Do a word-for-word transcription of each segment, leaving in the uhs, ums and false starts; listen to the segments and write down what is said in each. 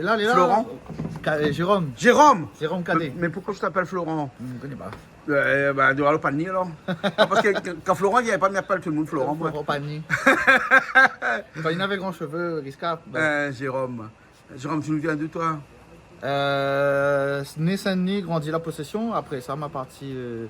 La, lé la. Florent. Ka-, euh, Jérôme. Jérôme. Jérôme Cadet. Mé, mé poukosa ou té apèl Florent ? Hmm, mi koné pa. Euh, ben, ou doi pa ni, alor. Non, parske kan, kan Florent i vien pa, mi apèl tout le moun Florent, moin. Florent Pagny. Kan li navé gran shové, Giscard, ben. Euh, Jérôme. Jérôme, tu nous viens d'où, toi ? Euh, né Saint-Denis, grandi La Possession. Apré sa, ma parti, euh,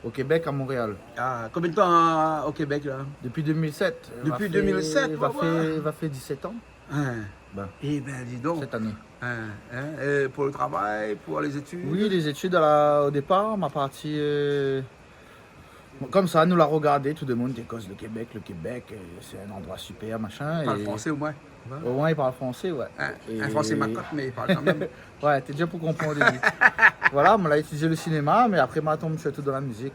au Québec, à Montréal. Ah, combien de temps, euh, au Québec, là ? Depuis deux mille sept. Depuis deux mille sept, ouais, ouais. Va fé, va fé dix-sept ans. Hein. Ben, eh ben, dis donc. Cette année. Hein, hein, euh, pour le travail, pour les études ? Oui, les études, à la, au départ, ma parti, euh, Bon, konmsa, nou la rogardé, tout le moun té koz le Québec, le Québec, euh, c'est un endroit super, machin. Parl fransé, omoin. Omoin, i parl fransé, ouais. In, in fransé makak, mé i parl kan mèm. Ouais, té dé pou konprann, li. Voilà, ma la étidié le sinéma, mé apré, ma la tonm sirtou dan la mizik.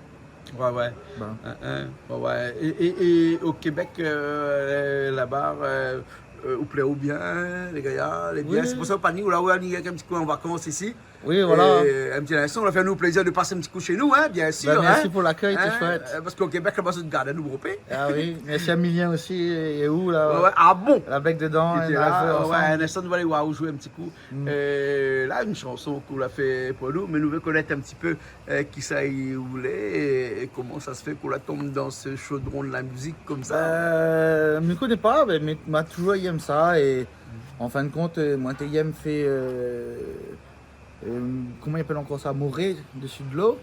Ouais, ouais. Ben. In, in, ouais, ouais. É, é, é o Kébèk, euh, laba, euh, euh, ou plé bien, lé gayar lé bien. Oui. Sé pou sa, Pagny, ou la, ou la ni in ti kou an vakans isi. Oui, voilà. É in ti linstan, ou la fé anou plézir de pas in ti kou shé nou, in, biensir. Ben, mèrsi pou lakèy, té shouèt. In, euh, parske o Kébèk, laba, zot i gard anou bonpé. Ah oui, mèrsi à Milien osi, é ou, la. Ouais, ouais. Ah bon ? La bèk dedan, ouais, ouais, in instan, nou va alé oir ou zoué in ti kou. Mm. Euh, la, in shanson k'ou la fé pou nou, mé nou vé konèt in ti pé, euh, kisa ou lé é, é koman sa sé fé k'ou la tonm dan se shodron de la mizik konmsa. Euh, mi koné pa, mé, mé ma touzour yèm sa é, an fin de kont, euh, moin té yèm fé, euh, Euh, koman i apèl ankor sa, moré desi dolo.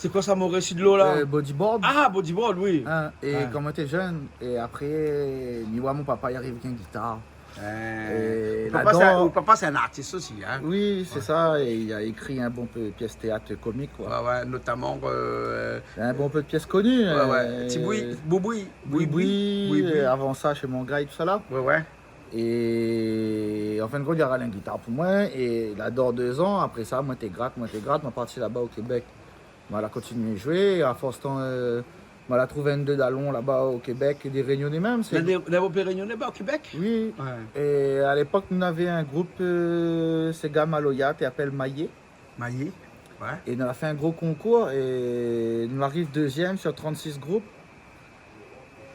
Sé koi sa, moré desi dolo, la ? Euh, bodyboard. Ah, bodyboard, oui. In, é kan moin té jenn, é apré, mi oi mon papa i ariv avèk in gitar. É ou papa, sé in, ladan, ou papa, sé in artis osi, in ? Oui, sé sa, é li la ékri in bonpé piès téat komik, koi. Ouais, ouais, notaman, euh, in bonpé piès koni, ouais, ouais, euh, Ti Boui, Bouboui, Boui-Boui, Boui-Boui, Boui-Boui, euh, avan sa, Shé Mon Gay, tout sa la. Ouais, ouais. É an fin de kont, li la ral in gitar pou moin, é ladan dé zan, apré sa, moin té grat, moin té grat, moin la parti laba o Kébèk. Moin la kontinié zoué, é a fors tan, euh, moin la trouv in dé dalon laba o Kébèk, dé Rényoné mèm, sé... Néna dé, néna bonpé Rényoné laba o Kébèk ? Oui. Ouais. É a lépok, nou navé in group, euh, séga maloya, té apèl Mayé. Mayé, ouais. É nou la fé in gro konkour, é nou la ariv dézièm sur trant-sis group.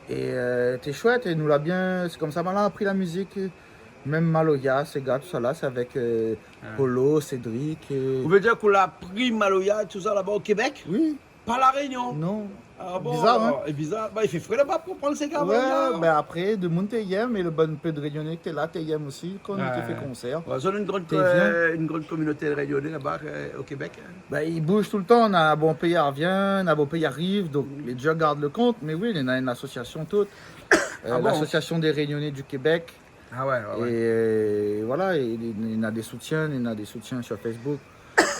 É, euh, té shouèt, é nou la bien, sé konmsa, ben, la apri la mizik, mèm maloya, séga, tout sa la, sé avèk, euh, Polo, Cédric, euh. Ou vé dir k'ou la apri maloya, tout sa, laba o Kébèk ? Oui. Pa La Rényon ? Non. Ah bon, bizar, in ? É bizar. Ben, i fé fré laba pou aprann séga, maloya. Ouais, ben, apré, demoun té yèm, é le bonpé de Rényoné té la, té yèm osi, kan nou té fé konsèr. Ouais, zot néna in gran, euh, in gran kominoté rényoné laba, euh, o Kébèk, in ? Ben, i bouz toultan, néna bonpé i arvien, néna bonpé i ariv, donk lé dur gard le kont, mé oui, néna in asosiasion tout. Euh, ah bon ? L'Association des Réunionnais du Québec. Ah ouais, ouais, ouais. É, euh, voilà, é néna dé soutien, néna dé soutien sur Facebook.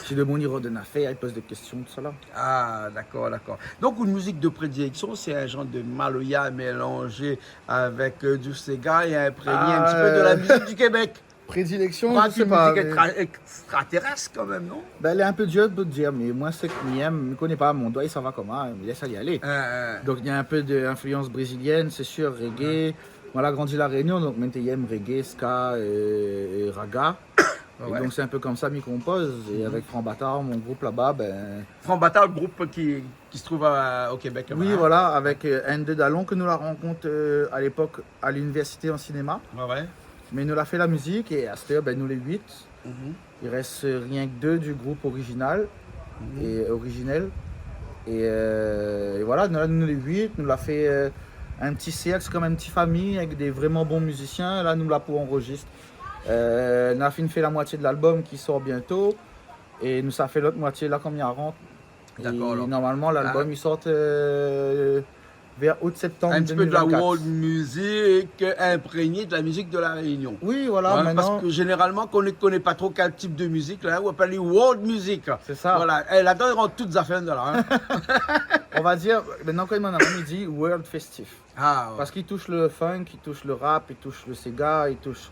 Si le moun i rod in afèr, i poz dé késtion, tout sa la. Ah, dakor, dakor. Donk, out mizik de prédilection, sé in janr de maloya mélanzé avèk, euh, du séga é inprégné in ti pé de la mizik du Kébèk. Ah, euh, Prédilection, mi koné pa, mé... Mizik extra-, extratèrès kan mèm, non ? Ben, lé in pé dur de dir, mé moin, sak mi yèm, mi koné pa, mon doi i sava konmsa, mi lès ali alé. Hein, hein. Donk, néna in pé d'influence brésilienne, sé sir, reggae. Ouais. Moin la grandi La Rényon, donk, moin té yèm reggae, ska, euh, é raga. Ouais, ouais. É donk, sé in pé konmsa mi konpoz. É avèk Franc Bâtard, mon group laba, ben... Franc Bâtard, le group ki ki se trouve à, au Québec, oui, là, hein. Voilà, avèk, euh, inn dé dalon ke nou la rankont, euh, a lépok a l'université an sinéma. Ouais, ouais. Mé nou la fé la mizik é astèr, ben, nou lé uit. Mhm. I rès, euh, rienk dé du group original, mhm, é originèl. É, euh, é voilà, nou, nou lé uit, nou la fé, euh, in ti sèrk, sé konm in ti fami avèk dé vréman bon mizisien. La, nou la pou anrozistr. Euh, nou la fine fé la moitié de l'album ki sort bientôt. É nou sa fé l'ot moitié la, konm i arant. Dakor, alor. É normalman, l'album, ah, i sort, euh, vèr out, séptanm dé mil vintkat. In ti pé de la world music, euh, imprégné de la mizik de La Rényon. Oui, voilà, ouais, maintenant. Parske zénéralman, kan ou koné pa tro kèl tip de mizik, la, ou apèl ali world music. Sé sa. Voilà. É ladan, i rant tout zafèr la, hein. On va dire, maintenant, kan i di world festif. Ah, ouais. Parske i toush le funk, i toush le rap, i toush le séga, i toush,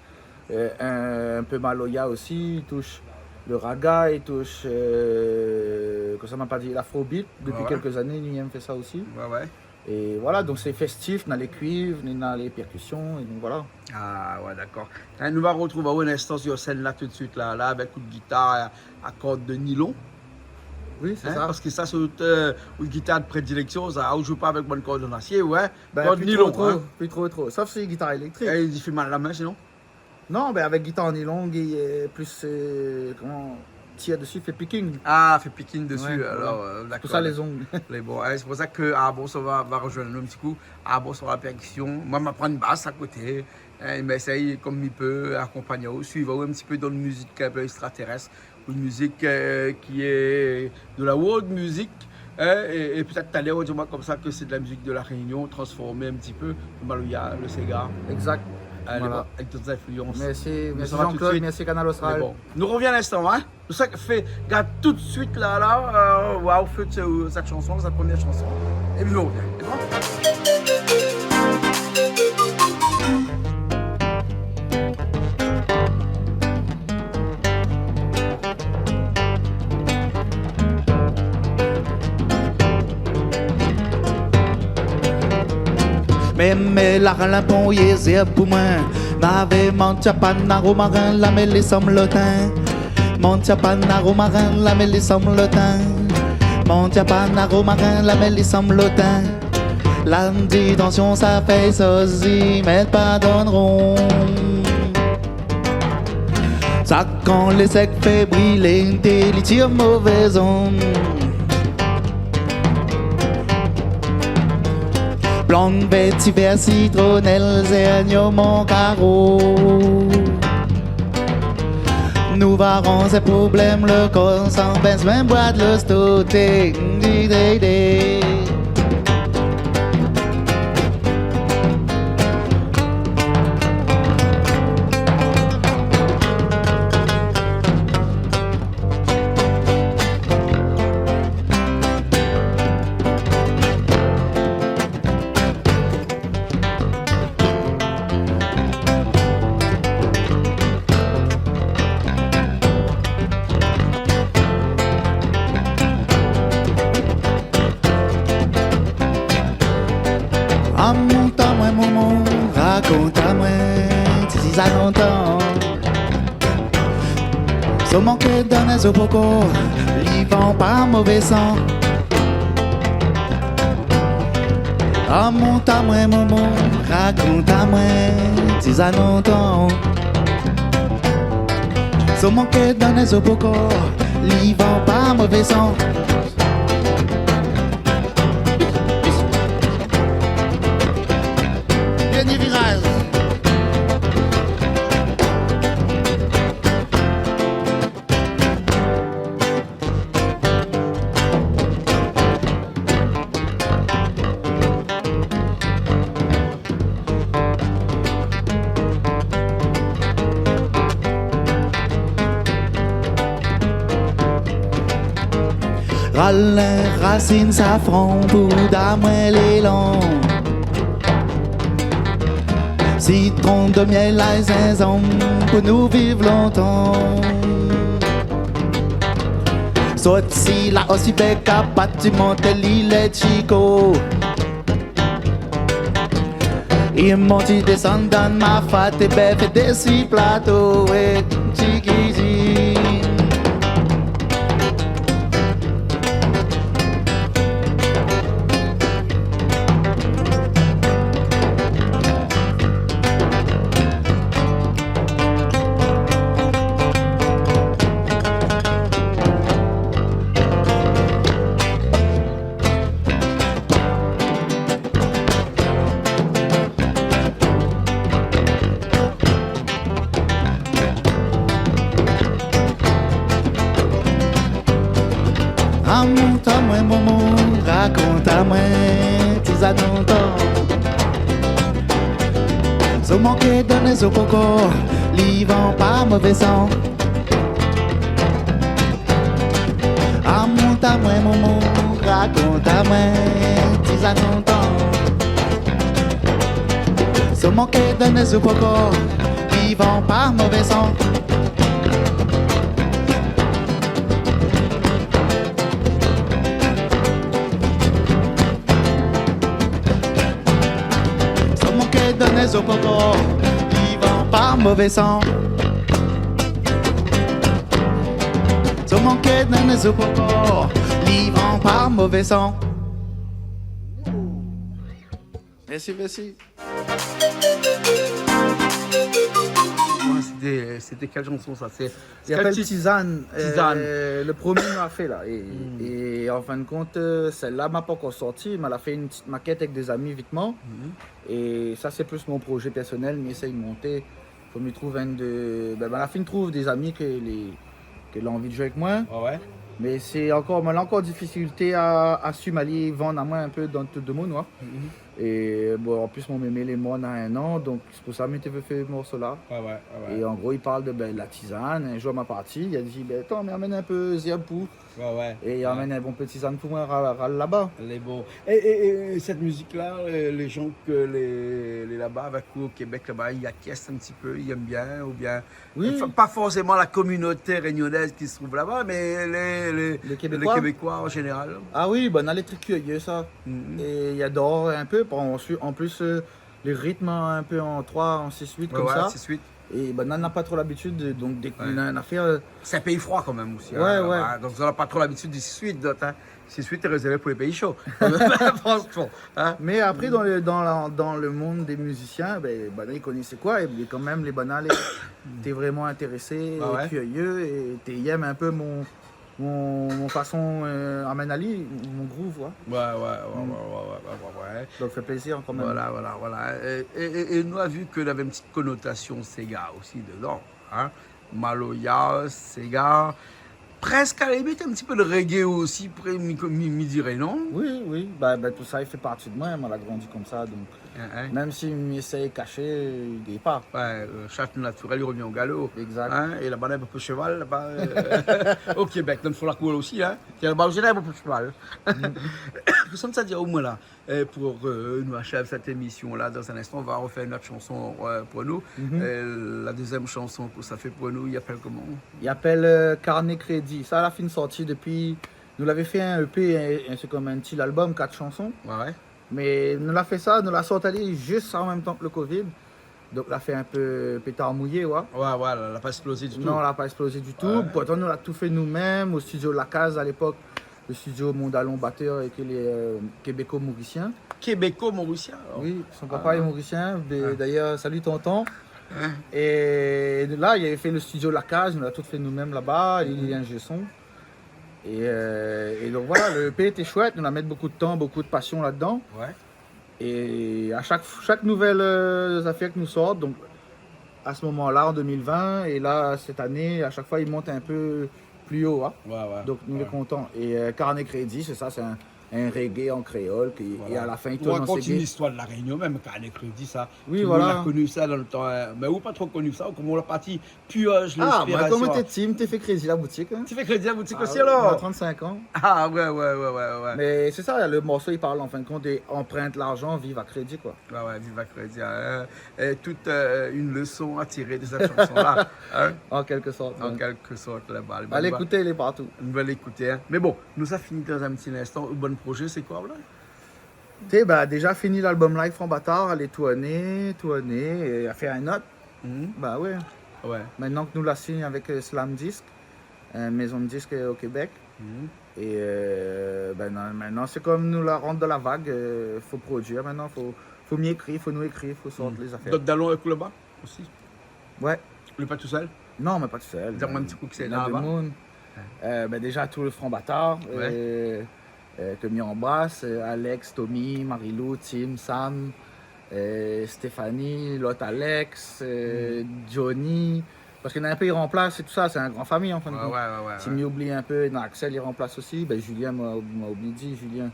euh, in, in pé maloya osi, i toush le raga, i toush, euh, kosa ma pa di, l'afrobeat. Dopi kèlk zané, nou yèm fé sa osi. Ouais, ouais. É voilà, donk sé festif, néna lé kuiv, néna lé pèrkision, é donk voilà. Ah, ouais, dakor. Hein, nou va rotrouv aou in instan sur sèn la, tout de suite, la, la, avèk out gitar a, a kord de nilon. Oui, sé sa. Hein, parske sa, sé out, euh, out gitar de prédilection, sa, ou zoué pa avèk bann kord an asié, ouais. Ben, pi tro, tro, hein. Pi tro, tro. Sof si gitar éléktrik. É i fé mal la min, sinon ? Non, ben, avèk gitar nilon, é, euh, plis, euh, koman, tir desi, fé picking. Ah, fé picking desi, ouais, alor, voilà. Euh, dakor. Sé pou sa, lé zong. Lé bon, ouais, sé pou sa ke, ah bon, sa va, va rozoinn anou in ti kou. Ah bon, sa va la pèrkision. Moin, ma pran in bas a koté. Hein, mi éséy kom mi pé akonpagn aou, suiv aou in ti pé dan in mizik in pé ékstratèrès, in mizik, euh, ki lé de la world music, hein, é, é pétèt talèr, ou di amoin komsa ke sé de la mizik de La Rénion, transformé in ti pé, le maloya, le séga. Exact. Euh, voilà. Avèk dot influans. Mèrsi, mèrsi Jean-Claude, mèrsi Kanal Austral. Mé bon. Nou rovien in instan, hein. Sa fé, gard tout suit la, la, euh, waouh, fé, euh, sèt shanson, sèt promié shanson. É pi nou rovien. Sé bon ? Mé, mé la, la pon yé zèb pou moin. Navé mon tchapan a romarin, la mèl i sanm lotin. Mon tchapan a romarin, la mèl i sanm lotin. Mon tchapan a romarin, la mèl i sanm lotin. La di tansion sa fé sozi, mé pa donn ron. Sa kan lé sèk fé brilé, té li tir mové zon. Plan vètivèr, sitronèl, zèrniom, mon karo. Nou va ranz sé problèm le kor san bezoin boir dlo stoté. Di, di, di. Amont amoin, momon, rakont amoin, ti sa lontan. Zo manké dann zo pokor, li van pa mové san. Amont amoin, momon, rakont amoin, ti sa lontan. Zo manké dann zo pokor, li van pa mové san. Dernié viraz. Ralin, rasine, safran, poud amoin lélan. Sitron, de mièl, lay, zinzanm, pou nou viv lontan. Sot si la osi bèk a pat, ti mont lilé Tchiko. I mont i désann dann mafat, é bèf é dési plato, é ti kizine. Amont amoin, momon, rakont amoin, ti sa lontan. Zo manké dann zo pokor, li van pa mové san. Amont amoin, momon, rakont amoin, ti sa lontan. Zo manké dann zo pokor, li van pa mové san. Zo manké dann zo pokor, li van pa mové san. Zo manké dann zo pokor, li van pa mové san. Mèrsi, mèrsi. Moin Sété kèl shanson sa ? Sé, sé kèl tit ? I apèl Tizane. Tizane. Euh, le promié nou la fé la. É, é an fin de kont, euh, sèl-la ma pankor sorti, ma la fé in ti makèt avèk dé zami vitman. É sa sé plis mon projé pèrsonèl, mi éséy monté. Fo mi trouv inn de, bin, bin, la fine trouv dé zami ke lé, ke la anvi zoué avèk moin. Wé, wé. Mé sé ankor, moin la ankor difisilté a, a assim ali vann amoin in pé dan tout domoun, wé. É bon, an plis mon mémé lé mor na in an, donk sé pou sa mi té vé fé morso-la. Wé, wé, wé, wé. É an gro, i parl de, bin, la tizane. In zour ma parti, li la di, bin, atann, mé amenn in pé zèrb pou. Wé, wé. É li la amenn in bon pé tizane pou moin, ra-, ral laba. Lé bon. É, é, é sèt mizik-la, euh, lé zan ke lé, lé laba avèk ou o Kébèk laba, i akèsh in ti pé, i èm bien, oubien... Wi. Anfin, pa forséman la kominoté rényonèz ki se trouv laba, mé lé, lé, lé Kébékoi an zénéral. Ah wi, bin, banna lé tré kiryé sa. É i ador in pé, pa, an plis, euh, lé ritm in pé an troi, an sis, uit, wé, konmsa. Wé, sis, uit. É banna na pa tro labitid, donk dé, na, na fé, euh... Sé in péi froi kan mèm osi, wé, wé, laba. Donk zot na pa tro labitid di sis, uit, donk, in. Sis, uit lé rézèrvé pou lé péi sho. Fransman, in. Mé apré, dan le, dan la, dan le mond dé mizisien, bin, banna i koné sé koi, é kan mèm lé banna lé, té vréman intérésé, wé, wé, kiryé, é té i èm in pé mon, mon, mon fason, euh, amenn ali, mon groove, wé. Wé, wé, wé. Donk fé plézir kan mèm. Voilà, voilà, voilà. É, é, é, é nou la vi ke navé in ti konotasion séga osi dedan, in. Maloya, séga, prèsk a la limit in ti pé de reggae osi, pré-, mi, mi, mi diré, non ? Wi, wi. Ba, ba, tout sa i fé parti de moin, moin la grandi konmsa, donk... In, in. Mèm si mi éséy kashé, i gingn pa. Wé, euh, shas natirèl i revien o galop. Exact. In, é laba, na bonpé sheval laba, euh, o Kébèk, dan fon la kour osi, in. Sé laba osi, na bonpé sheval. Kosa mi sa di aou, moin la, euh, pou, euh, nou ashèv sèt émision-la, dan in instan, nou va rofé in ot shanson, euh, pou nou. Euh, la dézièm shanson ke sa fé pou nou, i apèl koman ? I apèl, euh, Karné Krédi. Sa la fine sorti dopi, nou lavé fé in EP, in, in, sé konm in ti album, kat shanson. Wé, wé. Mé nou la fé sa, nou la sort ali zis an mèm tan ke le covid. Donk la fé in pé pétar mouyé, wé. Wé, wé, la, la pa èksplozé ditou. Non, la pa èksplozé ditou. Wé. Pourtan nou la tout fé nou mèm, o studio La Case a lépok, le studio mon dalon batèr é ke lé, euh, kébéko-morisien. Kébéko-morisien, alor. Wi, son papa lé morisien, dé-, dayèr, sali tonton. In. É la, li lavé fé le studio La Case, nou la tout fé nou mèm laba, li, li lé ingé son. É, euh, é donk voilà, le EP lété shouèt, nou la mèt bonpé de tan, bonpé de pasion ladan. Wé. É a shak, shak nouvèl, euh, zafèr ke nou sort, donk, a se moman-la, an deux mille vingt, é la, sèt ané, a shak foi, i mont in pé pli o, in. Wé, wé. Donk nou lé kontan. É, euh, Karné Krédi, sé sa, sé in, in reggae an kréol, ki, é a la fin, i tourn an séga. Voilà. Ou rakont in zistoir de La Rényon mèm, Karné Krédi, sa. Wi, voilà. Tout le moun la koni sa dan le tan, in. Mé ou pa tro koni sa, ou koman ou la parti piosh linspirasion. Ah, moin, kan moin té ti, moin té fé krédi la boutik, in. Ti fé krédi la boutik osi, alor ? Ah wi, moin na trant-sink an. Ah wé, wé, wé, wé, wé. Mé sé sa, le morso i parl an fin de kont de anprint larzan, viv a krédi, koi. Wé, wé, viv a krédi, in. É tout, euh, in léson a tiré de sèt shanson-la, in. An kèlk sort, wé. An kèlk sort, laba, laba. Alé ékouté, lé partou. Nou va alé ékouté, in. Mé bon, nou sa fini dan in ti linstan. Out bann projé, sé koi, la ? Té, ba, déza fini lalbom-la avèk Franc Bâtard, alé tourné, tourné, é fé in ot. Mhm. Ba wé. Wé. Mintnan ke nou la sign avèk, euh, Slam Disc, in mézon de disk, euh, o Kébèk. Mhm. É, euh, bin, non, mintnan, sé konm nou la rant dan la vag, euh, fo produir mintnan, fo, fo mi ékri, fo nou ékri, fo sort lé zafèr. Dot dalon avèk ou laba osi ? Wé. Ou lé pa tousèl ? Non, mé pa tousèl. Di amoin in ti kou kisa néna laba. Néna demoun. Wé. Euh, bin, déza, tout le Franc Bâtard, wé, euh, euh, ke mi anbras, euh, Alex, Tommy, Marilou, Tim, Sam, euh, Stéphanie, lot Alex, euh, Johnny. Parske néna in pé i ranplas é tousa, sé in gran fami, an fin de kont. Wé, wé, wé. Si mi oubli in pé, néna Axel i ranplas osi, bin, Julien, moin, moin la oubli di, Julien,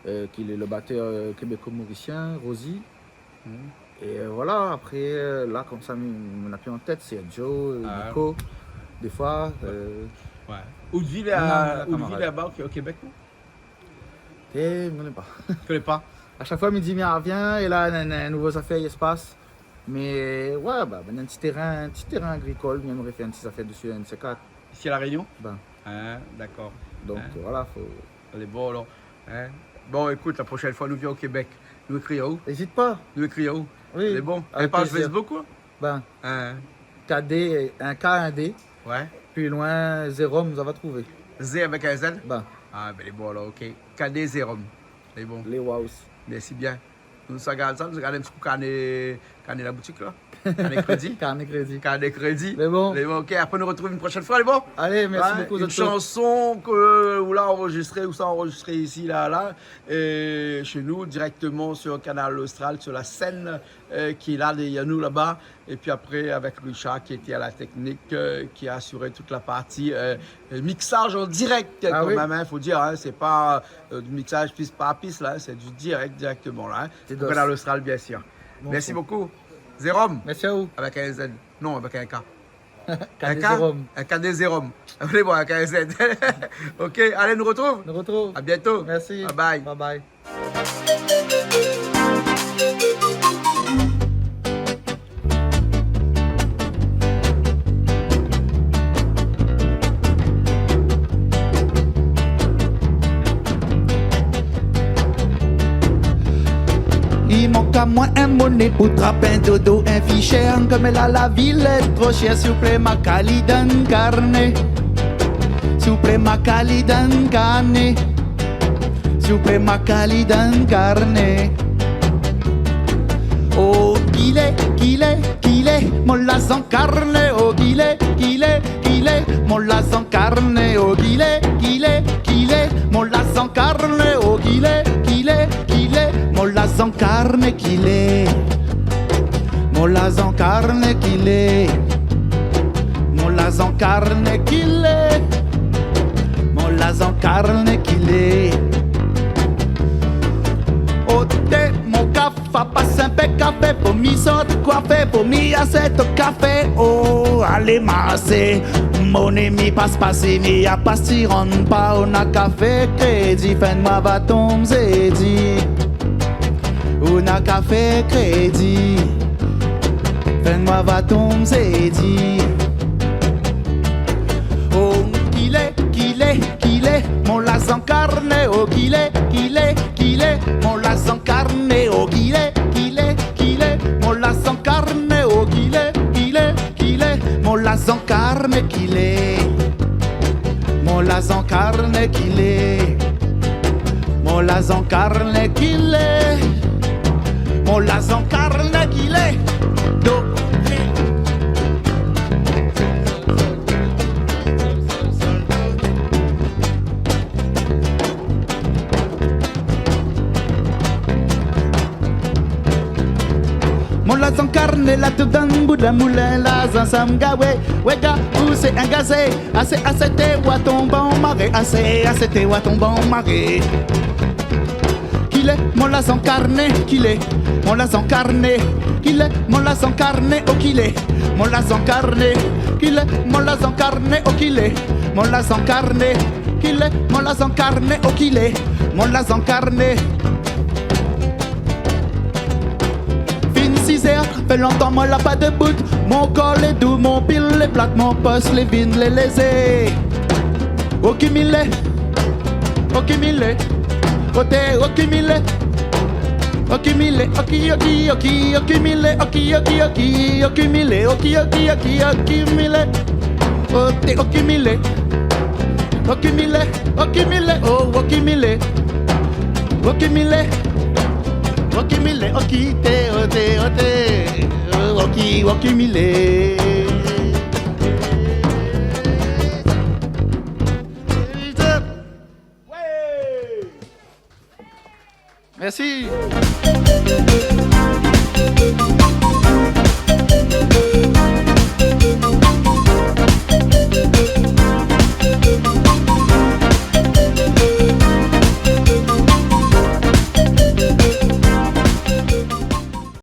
euh, ki lé le batèr, euh, kébéko-morisien, Rosie. Mhm. É, euh, voilà, apré, euh, la, konmsa, mi, mi na pi an tèt, sé Joe, euh, Nico, défoi, euh... Wé. Out vi lé, out vi lé laba o, o Kébèk, non ? Té, mi koné pa. Koné pa. A shak foi, mi di, mi arvien, é la, néna, néna in nouvo zafèr i spas. Mé, wé, ba, néna in ti térin, in ti térin agrikol, mi èmré fé in ti zafèr dési, in de sé kat. Isi La Rényon ? Bin. In, dakor. Donk, voilà, fo... Lé bon, alor. In ? Bon, ékout, la proshèn foi nou vien o Kébèk, nou ékri aou. Ézit pa. Nou ékri aou. Wi, avèk plézir. Lé bon. Avèk paz Facebook, koi ? Bin, in. K D, in K, in D. Wé. Pli loin, Zérom, zot va trouvé. Zé avèk in Z ? Bin. Ah, bin, lé bon, alor, OK. K D Zérom. Lé bon. Lé wa osi. Mèrsi bien. Nou sa gard sa, nou sa gard in ti kou Karné, Karné la boutik la. Karné krédi. Karné krédi. Karné krédi. Lé bon. Lé bon, ok. Apré, nou artrouv in proshèn foi, lé bon ? Alé, mèrsi bokou, doktor. Ouais, in shanson ke, euh, ou la anrozistré, ou sa anrozistré isi, la, la, é shé nou, dirèkteman sur Kanal Austral, sur la sèn, euh, ki lé la dèrièr nou laba. Épi apré, avèk Richard ki lété a la teknik, euh, ki la asir tout la parti, euh, euh, miksaz an dirèk, kan mèm, in, fo dir, in, sé pa, euh, du miksaz pis par pis, la, sé du dirèk, dirèkteman, la, in. Sé dos. Pou Kanal Austral, biensir. Bon, mèrsi bokou. Zérom. Mèrsi a ou. Avèk in Z. Non, avèk in K. In K, Zérom. In K de Zérom. Alé, bon, avèk in Z. Ok, alé, nou artrouv. Nou artrouv. A bientôt. Mèrsi. Bye bye. Bye bye. I mank amoin in moné pou trap in dodo, in vi shèr, kom la, la vi lé tro shèr, siouplé, ma kali dan karné. Siouplé, ma kali dan karné. Siouplé, ma kali dan karné. Oh, kilé, kilé, kilé, mon larzan karné. Oh, kilé, kilé, kilé, mon larzan karné. Oh, kilé, kilé, kilé, mon larzan karné. Oh, kilé, kilé, kilé, mon larzan karné, kilé. Mon larzan karné, kilé. Mon larzan karné, kilé. Mon larzan karné, kilé. Oté, mon kaf, pa pas in pé kafé, pou mi sort koifé, pou mi asèt kafé. Oh, alé masé. Mon némi pas, pas, mi a pas, ti rann pa, ou na kafé krédi, fin d'moi va tonm zédi. Ou na kafé krédi, fin d'moi va tonm zédi. Oh, kilé, kilé, kilé, mon larzan karné. Oh, kilé, kilé, kilé, mon larzan karné. Oh, kilé, kilé, kilé, mon larzan karné. Oh, kilé, kilé, kilé, mon larzan karné, kilé. Mon larzan karné, kilé. Mon larzan karné, kilé. Mon larzan karné, kilé. Do. Mon larzan karné la, tout dan bout la moulin, larzan sam gawé. Wé ga, ou sé in gazé. Asé, asé, té wa tonm an maré. Asé, asé, té wa tonm an maré. Kilé, mon larzan karné, kilé. Mon larzan karné, kilé. Mon larzan karné, oh, kilé. Mon larzan karné, kilé. Mon larzan karné, oh, kilé. Mon larzan karné, kilé. Mon larzan karné, oh, kilé. Mon larzan karné. Fine sizèr, fé lontan moin la pa debout. Mon kor lé dou, mon pil lé plat, mon pos lé vin, lé lézé. Okimilé, okimilé, oté okimilé. Okimilé, oki, oki, oki, okimilé, oki, oki, oki, okimilé, oki, oki, oki, okimilé. Oté okimilé, okimilé, okimilé, oh, okimilé. Okimilé, okimilé, okité, oté, oté. Oh, oki, okimilé. Mèrsi.